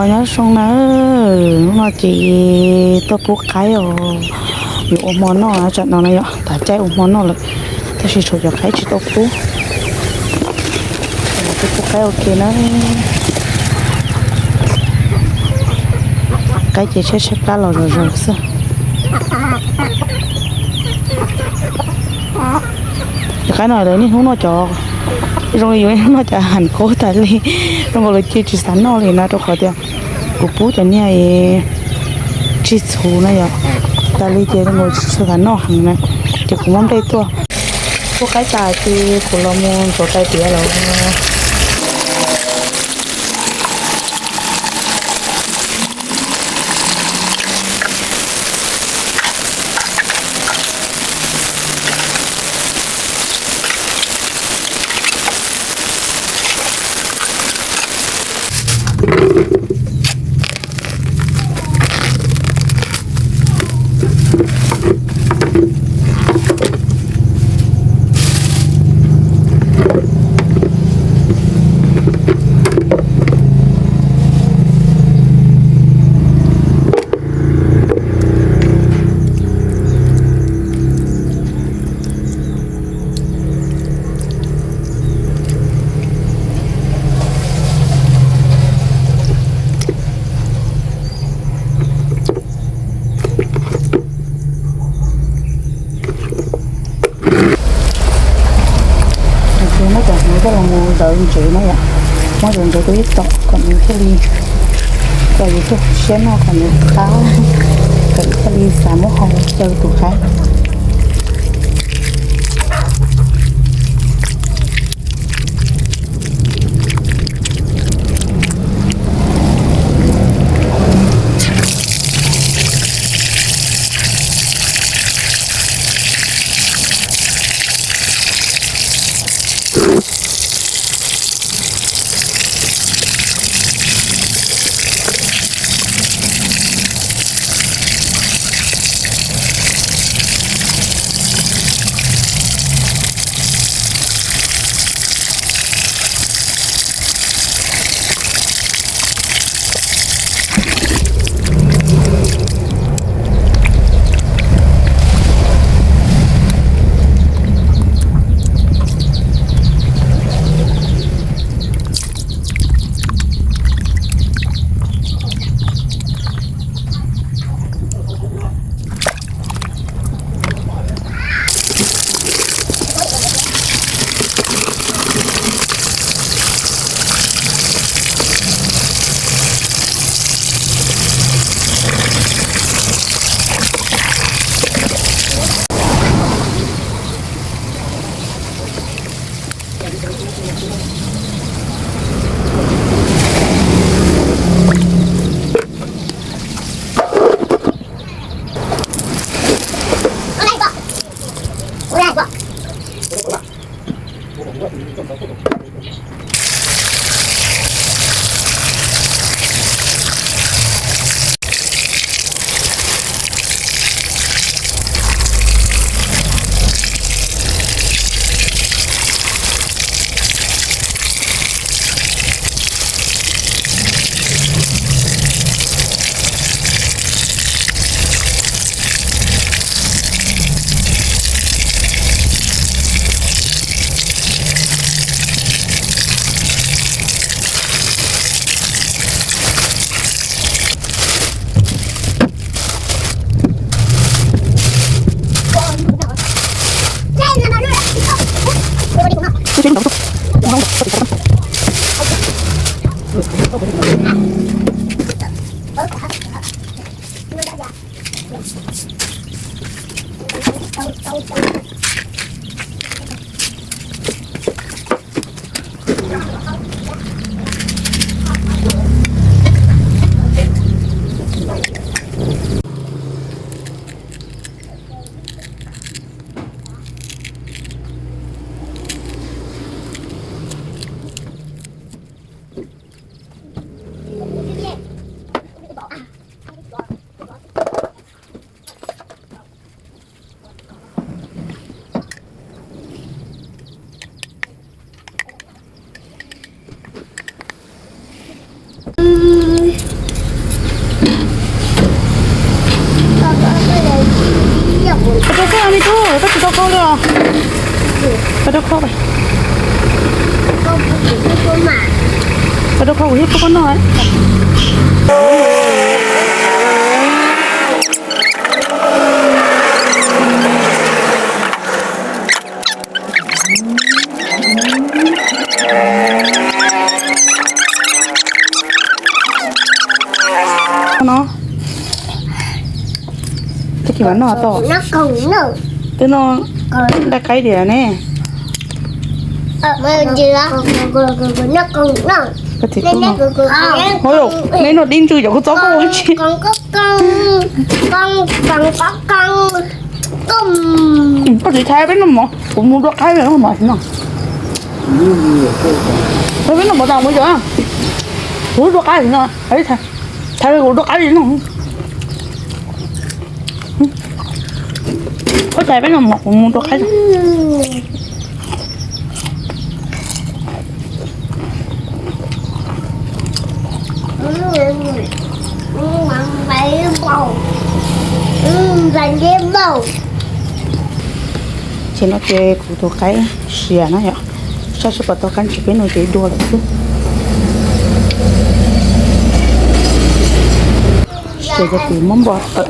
Nyob zoo na, hnub no ces tuaj pub qaib os, yuav ua hmo noj tsam no na yom, tas caij ua hmo noj lawm, tab sis tshuav cov qaib tsis tau pub. Tuaj pub qaib ua ke na. Qaib ces tshaib tshaib plab los zog zog xwb. Cov qaib no lawv niaj hnub noj cov, zoo li yuav niaj hnub noj cov ham kaub tas li, zoo nkaus lawv cia tsis xav noj li na, rau qhov tias kuv pub cov niag tsig txhuv na yom, tas li ces zoo nkaus tsis xav noj heev na, ces kuv muab nplej tuaj. Pub qaib tas ces kuv los mus ntxuav tais diav lawm. Muab cov hnyuv coj los mus zawv ntsev na yom, muab zawv ntsev rau ib tom kom nws thiaj li, kom yus thiaj siab noj kom nws qab, kom yus thiaj li xav muab hau caw tus qaib. Pab rau kho, pab rau kho kuv thiab pub koj noj. No, koj tsis mam noj tau. Twb noj nqaij qaib tiag ne. Koj tsis tub no. Hov, neb noj dib ntswg cov kuv txob koj ua tsi. Koj tsis thaiv peb noj mov, kuv mus dua qaib no. Peb noj mov tas mus yom. Kuv dua qaib no, thaiv kuv dua qaib no. Koj thaiv peb noj mov, kuv mus dua qaib. Ces no ces kuv tus qaib siav na yom, saib seb puas tau qab ntsis peb no ces dua lawm xwb. Ces cov kuv muab npo tawm.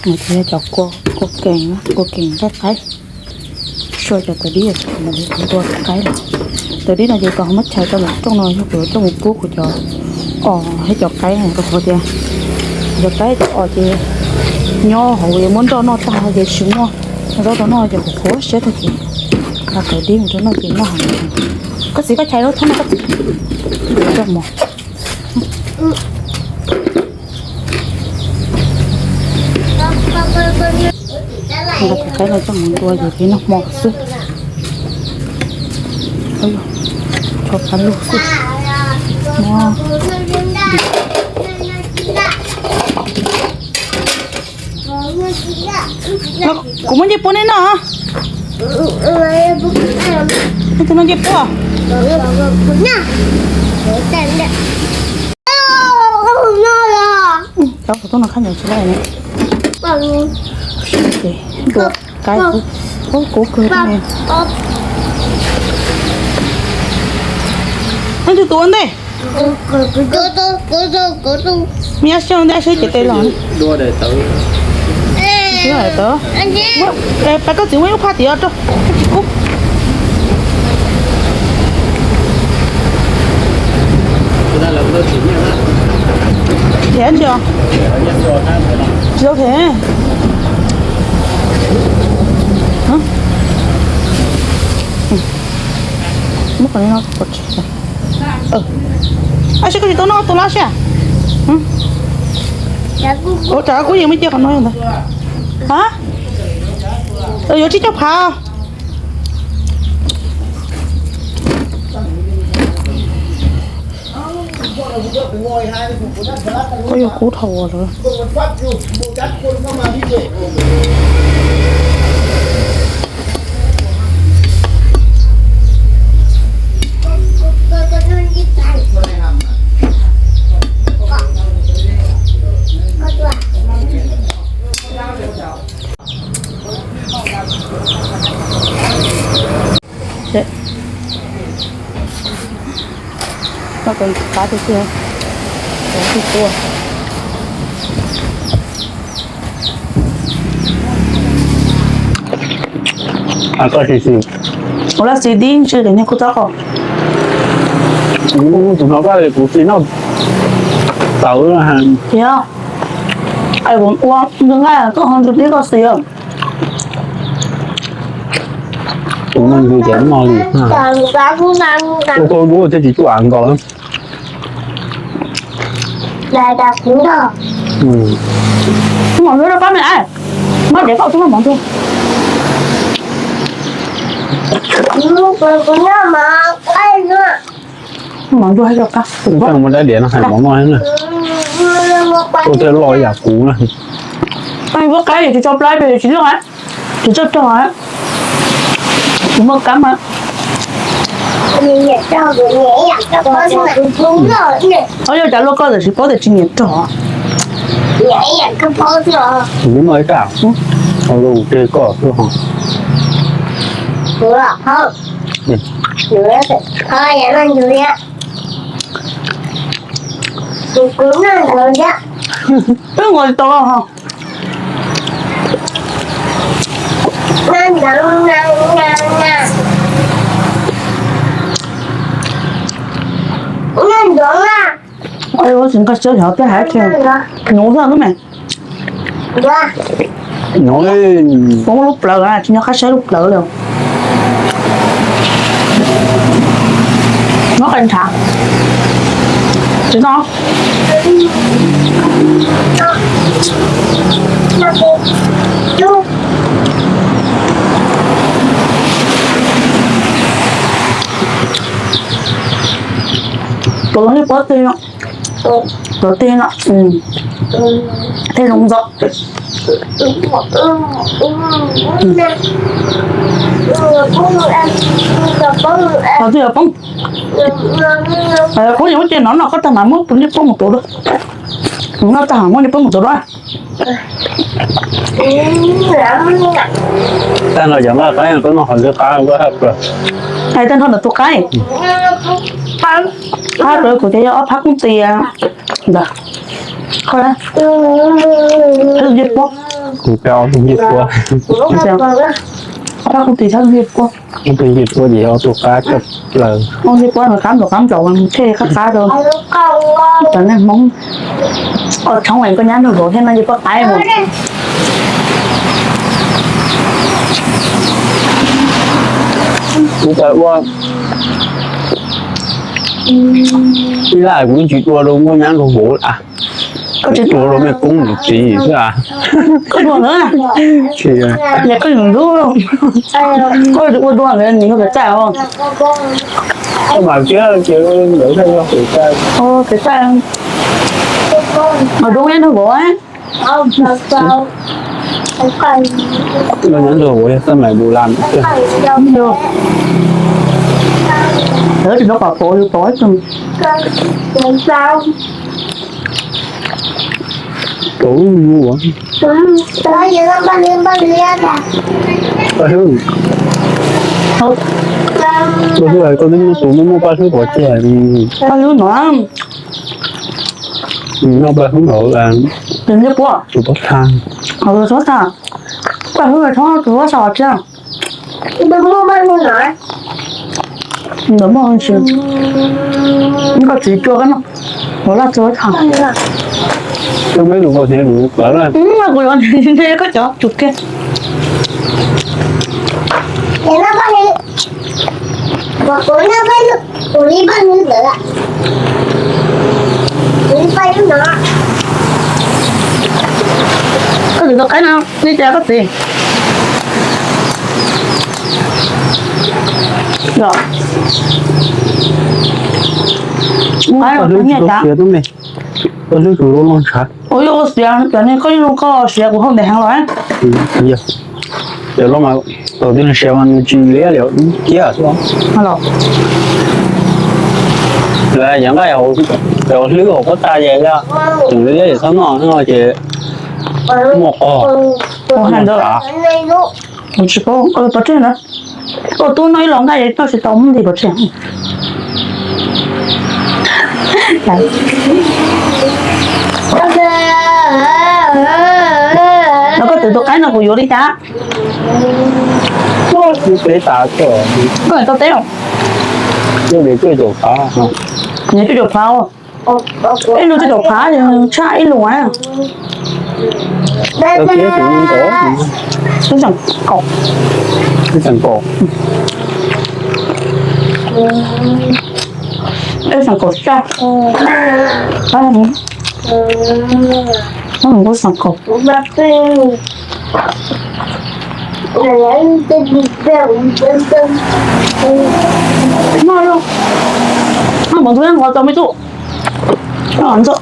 Nws thiaj cov kua, kua kees, kua kees nqaij qaib. Sua cov taws dib, tua qaib lawm. Taws dib no ces kom muab chais rau lawm rooj no yog kuv coj mus pub kuv cov os thiab cov qaib rau qhov tias cov qaib cov os ces nyob hauv muab nroj noj tag ces tsis muaj zaub rau noj ces qhuav qhuav siab tag ces taws dib mus rau noj ces noj heev. Koj txiv koj chais rau thob no koj txiv. Rau mov. Nqa tus qaib no coj mus ntua ces peb noj hmo xwb. Tshuav pab lug xwb. Kuv muab ncej puab neb noj. Tus no ncej puab. Cov kuv tuaj no khab ncaws tsis laj ne. Ces ntua qaib kuv kawg ne. Leej twg tuav ntej? Me ab siab ntej ab siab ces tes los. Tawv. Pab koj txiv muab ib lub phaj tim rau koj tsis kub. Them tsis os? Tsis tau them. Muab qhov no, ab siab koj tsis tau noj tus lab siab. Ua tsam kub yeej muab cia qhov no ntag. Ha, yuav tsib caug phav. Koj yuav kub dhau lawm. Koj kov qab tiag tiag, kov tiag tiag. Ua lab xis dib ntsw li niag kuj txob qau. Tus no kuv xis noj tawv. Yog, kuv ua nqaij koj ho ntsw dib koj xis. Tus no ntsw ces noj li. Ua koj lub thiaj tsis cuaj av nkaus. Mov ntsw rau pab me ab, mab dev koj twb muaj mov ntsw. Mov ntuj hais rau qab. Mus dab diav no hais mov noj na. Ua tej loj yam kuv na. Muab qab tsis tso plab pes tsis loj, tsis txawj rog. Kuv muaj kab mas. Ob yog cas luaj koj txawm tsis paub tias tsis nyiam rog. Kuv muaj ib rab, au, ke koj xwb ho. Wb nqos tau ho. Ua tsis nqaij siab yog peb hais tias nuv xwb lub me. Nuv, poob lub plawv na, tsis nyob qab saib lub plawv li. Nyob qab ntshav. Tsis no. Tus los li puab twg no? Tus twg no? Tej zoo ntxov. Tus twg yuav poob? Qhov yog muab ces no no koj tag mam muab tus niag poob mus tuav dua. Noj tag mam muab niag poob mus tuav dua. Tag nrho cov nqaij qaib koj noj qhov twg qab koj haj plaws. Hais tag nrho ntawm tus qaib. Haj plaws kuv ces yog ob phab koob tis ntawd. Phab ncej puab. Kuv cov ncej puab. Ob phab koob tis, phab ncej puab. Ob tug ncej puab ces yog ob tug qab tshaj plaws. Ob ncej puab mas qab nplaum qab nplaum thiaj qab qab rau cov neeg Hmoob. Ua tshoob es koj nyab nrog vauv thiab no ncej puab qaib mus. Kuv tau ua ib laj kuv tsis ua rau koj nyab nrog vauv a. Koj tsis ua rau mej koob mus txiv xwb a. Koj dua ntawd. Koj yuav ntub, koj ua dua ntawd nws yog kev txaij os. Koj mam tiab ces ntawd yog kev txaij. Kev txaij. Mas dua nyab nrog vauv. Koj nyab nrog vauv yog xab mais bu lam. Lawv tsis tau pom pauv yus pauv ib tug. Pauv ua. Paj Hlwb, Paj Hlwb, koj twb muaj tus muaj muaj Paj Hlwb pov tseg. Paj Hlwb no. Noj Paj Hlwb no, tus ncej puab, tus pob txha. Tus pob txha. Paj Hlwb txhob tus pob txha thiab. Ntawm muaj tsis, koj txiv cua koj no, ua laj txua tha. Koj peb tus koj thiab tus plawv na. Kuv yuav nthe koj cov tus kiag. Koj tus tus qaib no, nej cas koj txiv. Ua hlwb tus loj ntshav. Ua yog ua xiav cov niag koj yeej zoo koj siav kuv hauj ntev heev los. Cov loj mas thaum twg nws siav mas nws tsis liab li ciab xwb. Los, cov nqaij cov hlwb hauv pob txha ces tseem liab ces txhob noj no ces muaj qos. Ua hais ntawd. Kuv tsis paub, pov tseg ntawd. Koj tub noj ib los nqaij noj tsis tau muaj nti pov tseg. Los koj twv tus qaib no kuv yuav li cas? Peb tas koj. Koj tau teb os. Nws cuaj caum phav. Ib lus cuaj caum phav tshaj ib lus. Ib xeem kaum. Ib xeem kaum xya. Ib xeem kaum. Noj los, noj mov ntxuav nqos tau me tub. Noj ntxuav.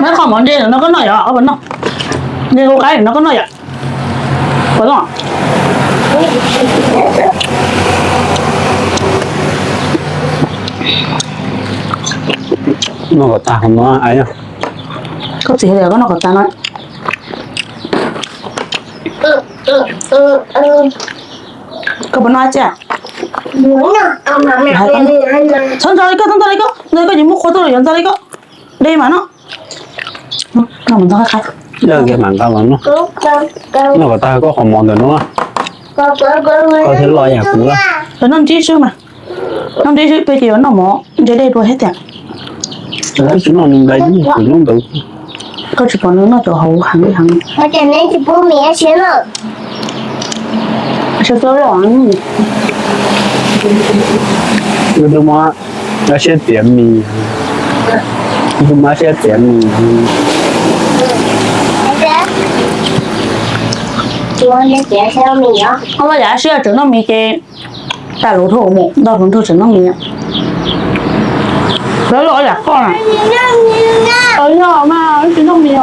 Noj qhov mov ntse no koj noj yom, koj puas noj? Ntse kuv qaib no koj noj yom? Puas noj? Noj kom tag no. Koj txiv hais tias koj noj kom tag no. Koj puas noj dab tsi? Txhob ntxo li koj, txhob ntxo li koj, ntxo li koj ces muab qhua tuaj los yuav ntxo li koj. Dej mas no. Noj kom tag koj qhov mov ntawm no, koj thiaj loj yam kuv. Noj ntsib xwb mas, noj ntsib xwb peb ces yuav noj mov ntse dej dua thiab tiag. Tsis noj nplai kuv lub ntawd. Koj tsis pom nws noj cov hauv heev li heev. Tus muaj siab txiav mis, tus muaj siab txiav mis. Koj yam siab tseem noj mis ces tas lus dhau mus ntau hluas nraug tseem noj mis. Lawv los yam koj na. Yog mas tsis noj mis os.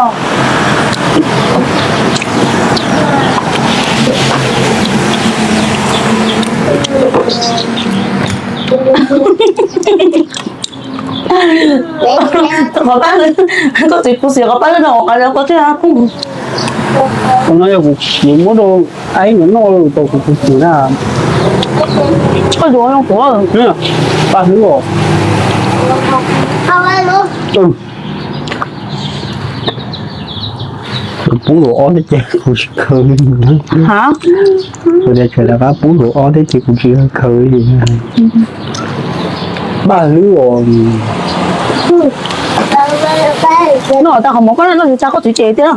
Qhov pab, koj txiv kuv xiam qhov pab lub no qhov qab pub. Qhov no yog kuv muab rau aib nws noj tau kuv kuv xiam na. Koj yuav zoo kuv paj hlwb os. Kuv pub dua ob teb ces kuv tsis khaws li. Kuv tias tsam rov qab pub dua ob teb ces kuv tsis khaws li. Paj hlwb os. Noj tag qhov mov koj noj tsis tsa koj txiv ces tiag.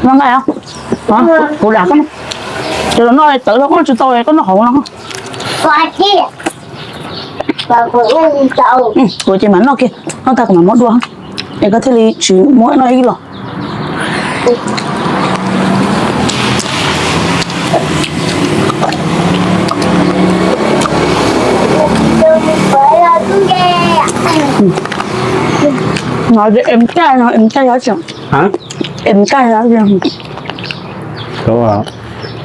Nqa, kuv dam koj, ces los noj tawv los koj tsis tau koj noj hauv no. Kuv ces mam noj kiag, noj tag kuv mam muab dua, es koj thiaj li tsis muab noj ib los. Em caj no, em caj yov tseem, em caj yov tseem.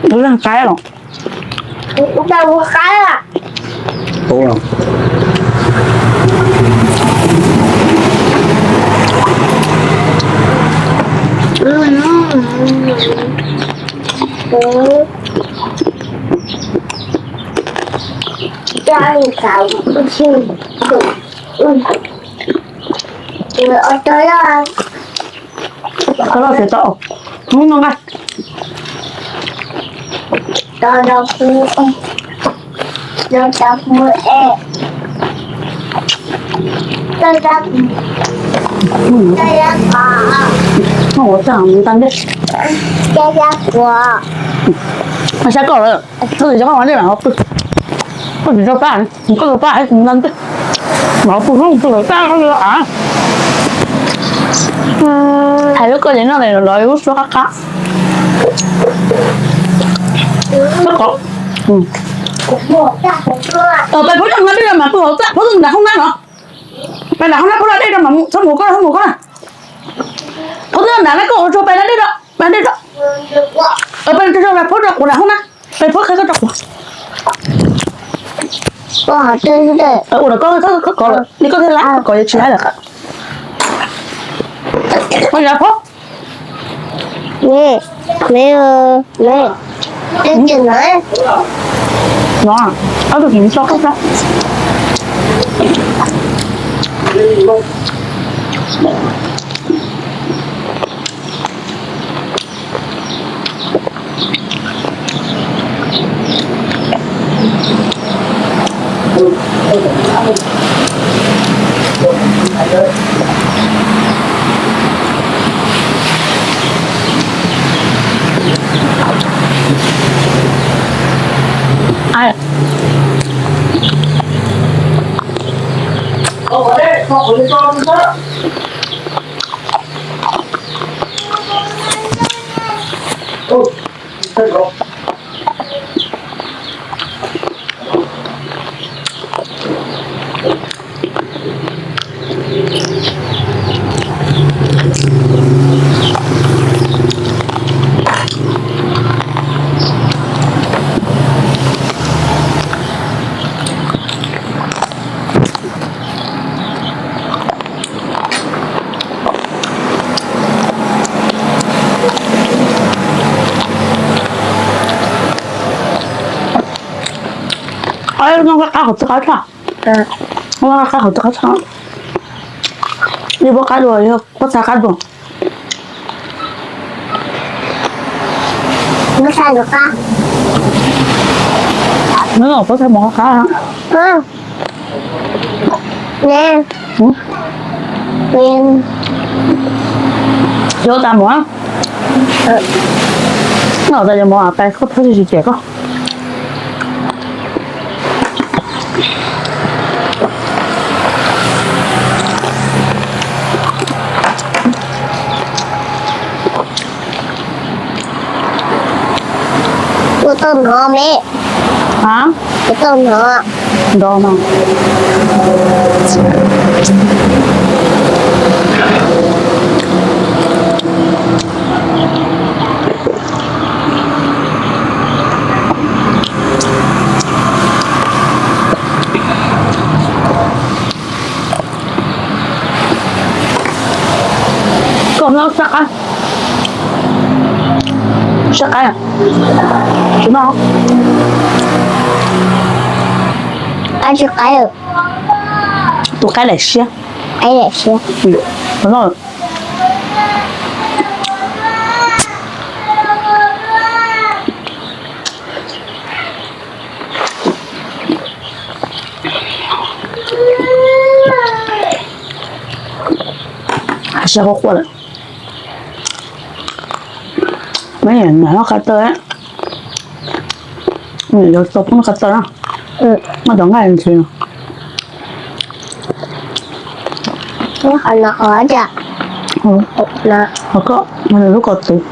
Tus leej qaib los. Koj loj tsis tau, hnub no nqa. Ua tsaug ntau dej. Mas xav koj lawm, koj tsis tso koj ua dej mas ho pw. Koj tsis tso pab, koj tso pab ntau dej. Mas ho pw hnub pw lawm tab av. Hais lub koj ces noj los lub suab qab qab. Peb qhov, peb phob nqa dej rau mas pw hauv txaj, phob twb nram hoob nab no. Peb nram hoob nab phob nqa dej rau mas txhob mus koj, txhob mus koj. Phob twb nram na koj ua tsuag peb nqa dej rau, peb nqa dej rau. Peb tsuag peb phob rau kuv nram hoob nab, peb phob qhia koj rau kuv. Ua rau koj, koj kov lawm, li koj thiaj lab, koj kov yuav tsis lab lawm. Koj yuav phob. No, ob tug tsis tso koj tso. Ai. Ua qab hauv txoj qab tshaj, ua qab hauv txoj qab tshaj, ib pob qab dua, pob txha qab dua. Pob txha qab, pob txha mus qab. Yuav tas mus, no tas yuav mus pais koj pab tsis cem koj. Ua tau hnov me. Ua tau hnov. Nrov no. Koj noj sab qab, sab qab, tsis noj, qab tsis qab, tus qaib daim siab, qaib daim siab, tsis noj. Siab quaj quaj lawm. Meb niam noj qab tawj, yuav tau poob qab tawj na, noj cov nqaij ntxhiv no. Qhov koj lub ko tus.